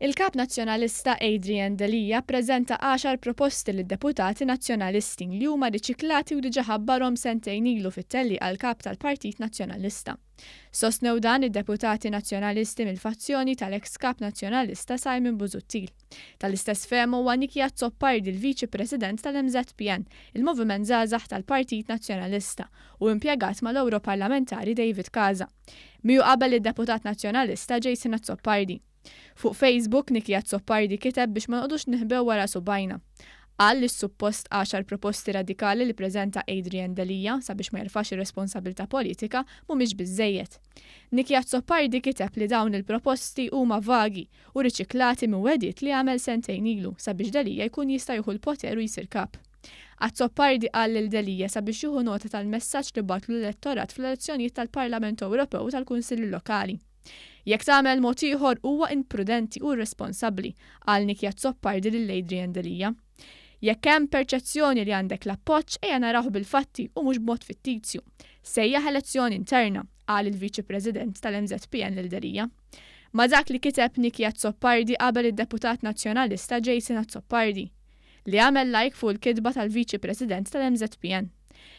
Il-Kap Nazzjonalista Adrian Delia ppreżenta għaxar proposti lid-deputati Nazzjonalisti li huma riċiklati u diġà ħabbarhom sentejn ilu fit-tellieqa għal Kap tal-Partit Nazzjonalista. Sostnew dan id-deputati Nazzjonalisti mill-fazzjoni tal-eks Kap Nazzjonalista Simon Busuttil. Tal-istess fehma huwa Nicky Azzopardi l-Viċi President tal-MŻPN, il-Moviment Żgħażagħ tal-Partit Nazzjonalista, u impjegat mal-Ewroparlamentari David Casa. Miegħu qabel id-deputat Nazzjonalista Jason Azzopardi. Fuq Facebook, Nicky Azzopardi kiteb biex ma noqogħdux ninħbew wara subgħajna. Qal li s-suppost għaxar proposti radikali li preżenta Adrian Delia sabiex ma jerfax ir-responsabilità politika mhumiex biżżejjed. Nicky Azzopardi kiteb li dawn il-proposti huma vagi u riċiklati minn wegħdiet li għamel sentejn ilu sabiex Delia jkun jista' jieħu l-poter u jsir kap. Azzopardi qal lil Delia sabiex jieħu nota tal-messaġġ li bagħatlu l-elettorat fl-elezzjonijiet tal-Parlament Ewropew u tal-Kunsilli Lokali. Jekk tagħmel mod ieħor huwa imprudenti u irresponsabbli, qal Nicky Azzopardi lil Adrian Delia. Jekk hemm perċezzjoni li għandek l-appoġġ, ejja narawh bil-fatti u mhux b'mod fittizju. Sejjaħ elezzjoni interna, qal il-Viċi President tal-MŻPN lil Delia. Ma' dak li kiteb Nicky Azzopardi qabel id-Deputat Nazzjonalista Jason Azzopardi. Li għamel like fuq il-kitba tal-Viċi President tal-MŻPN.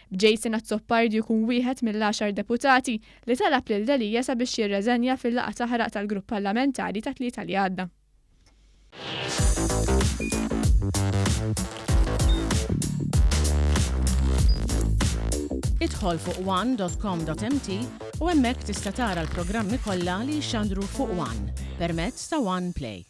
B'Jason Azzopardi jkun wieħed mill-għaxar deputati li talab lil Delia sabiex jirreżenja fil-laqgħa taħraq tal-grupp parlamentari tat-Tlieta li għadda. Idħol fuq one.com.mt u hemmhekk tista' tara l-programmi kollha li jixxandru fuq One permezz ta' One Play.